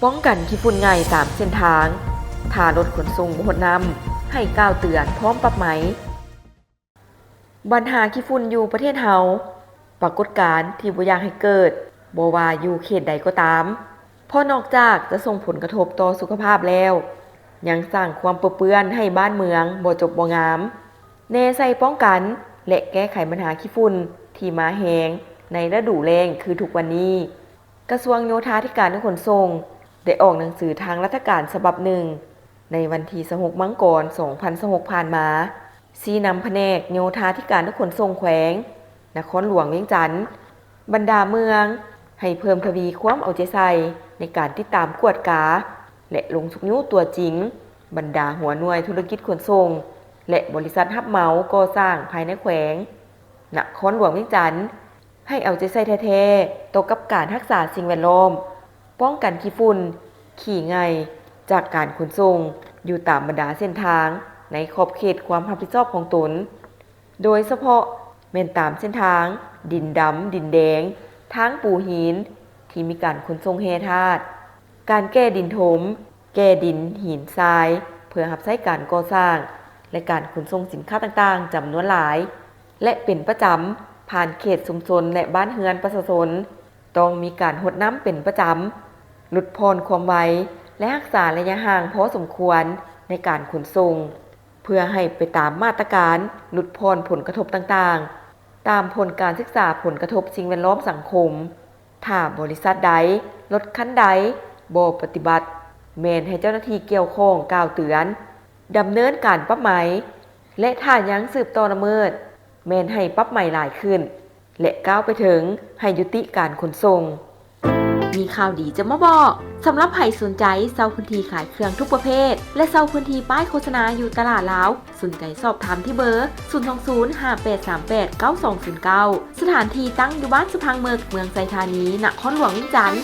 ປ້ອງກັນຂີ້ຝຸ່ນໃຫຍ່ຕາມເສັ້ນທາງ, ຖ້າລົດຂົນສົ່ງບໍ່ຫົດນ້ຳ ໃຫ້ກ່າວເຕືອນພ້ອມປັບໃໝ. ບັນຫາຂີ້ຝຸ່ນຢູ່ປະເທດເຮົາ ປາກົດການທີ່ບໍ່ຢາກໃຫ້ເກີດ, ບໍ່ວ່າຢູ່ເຂດໃດກໍຕາມ, ເພາະນອກຈາກຈະສົ່ງຜົນກະທົບຕໍ່ສຸຂະພາບແລ້ວ, ຍັງສ້າງຄວາມເປິເປື້ອນໃຫ້ບ້ານເມືອງບໍ່ຈົບບໍ່ງາມ. ແນໃສ່ປ້ອງກັນ ແລະ ແກ້ໄຂບັນຫາຂີ້ຝຸ່ນທີ່ມາແຮງໃນລະດູແລ້ງຄືທຸກວັນນີ້, ກະຊວງໂຍທາທິການ ແລະ ຂົນສົ່ງ ໄດ້ອອກໜັງສືທາງລັດຖະການສະບັບໜຶ່ງ ໃນວັນທີຊາວຫົກ ມັງກອນ ສອງພັນຊາວຫົກ ຜ່ານມາ, ຊີ້ນຳພະແນກໂຍທາທິການ ແລະ ຂົນສົ່ງແຂວງນະຄອນຫຼວງວຽງຈັນ, ບັນດາເມືອງ ໃຫ້ເພີ່ມທະວີຄວາມເອົາໃຈໃສ່ໃນການຕິດຕາມກວດກາ ແລະ ລົງຊຸກຍູ້ຕົວຈິງ ບັນດາຫົວໜ່ວຍທຸລະກິດຂົນສົ່ງ ແລະ ບໍລິສັດຮັບເໝົາກໍ່ສ້າງພາຍໃນແຂວງນະຄອນຫຼວງວຽງຈັນ ໃຫ້ເອົາໃຈໃສ່ແທ້ໆຕໍ່ກັບການຮັກສາສິ່ງແວດລ້ອມ, ປ້ອງກັນຂີ້ຝຸ່ນ, ຂີ້ໄງ່ ຈາກການຂົນສົ່ງຢູ່ຕາມບັນດາເສັ້ນທາງໃນຂອບເຂດຄວາມຮັບຜິດຊອບຂອງຕົນ, ໂດຍສະເພາະແມ່ນຕາມເສັ້ນທາງດິນດຳ, ດິນແດງ, ທາງປູຫີນທີ່ມີການຂົນສົ່ງແຮ່ທາດ, ການແກ່ດິນຖົມ, ແກ່ດິນຫີນຊາຍ ເພື່ອຮັບໃຊ້ການກໍ່ສ້າງ ແລະ ການຂົນສົ່ງສິນຄ້າຕ່າງໆ ຈຳນວນຫຼາຍ ແລະ ເປັນປະຈຳ ຜ່ານເຂດຊຸມຊົນ ແລະ ບ້ານເຮືອນປະຊາຊົນ, ຕ້ອງມີການຫົດນ້ຳເປັນປະຈຳ, ຫຼຸດຜ່ອນຄວາມໄວ ແລະ ຮັກສາໄລຍະຫ່າງພໍສົມຄວນໃນການຂົນສົ່ງ, ເພື່ອໃຫ້ໄປຕາມມາດຕະການຫຼຸດຜ່ອນຜົນກະທົບຕ່າງໆ ຕາມຜົນການສຶກສາຜົນກະທົບສິ່ງແວດລ້ອມສັງຄົມ. ຖ້າບໍລິສັດໃດ, ລົດຄັນໃດບໍ່ປະຕິບັດ, ແມ່ນໃຫ້ເຈົ້າໜ້າທີ່ກ່ຽວຂ້ອງກ່າວເຕືອນ, ດຳເນີນການປັບໃໝ ແລະ ຖ້າຍັງສືບຕໍ່ລະເມີດ, ແມ່ນໃຫ້ປັບໃໝຫຼາຍຂຶ້ນ ແລະ ກ້າວໄປເຖິງໃຫ້ຍຸຕິການຂົນສົ່ງ. ມີຂ່າວດີຈະມາບອກ, ສຳລັບໃຜສົນໃຈເຊົ່າພື້ນທີ່ຂາຍເຄື່ອງທຸກປະເພດ ແລະ ເຊົ່າພື້ນທີ່ປ້າຍໂຄສະນາຢູ່ຕະຫຼາດລາວ, ສົນໃຈສອບຖາມທີ່ເບີ ສູນສອງສູນ ຫ້າແປດສາມແປດ ເກົ້າສອງສູນເກົ້າ. ສະຖານທີ່ຕັ້ງຢູ່ບ້ານສະພັງເໝິກ, ເມືອງໄຊທານີ, ນະຄອນຫຼວງວຽງຈັນ.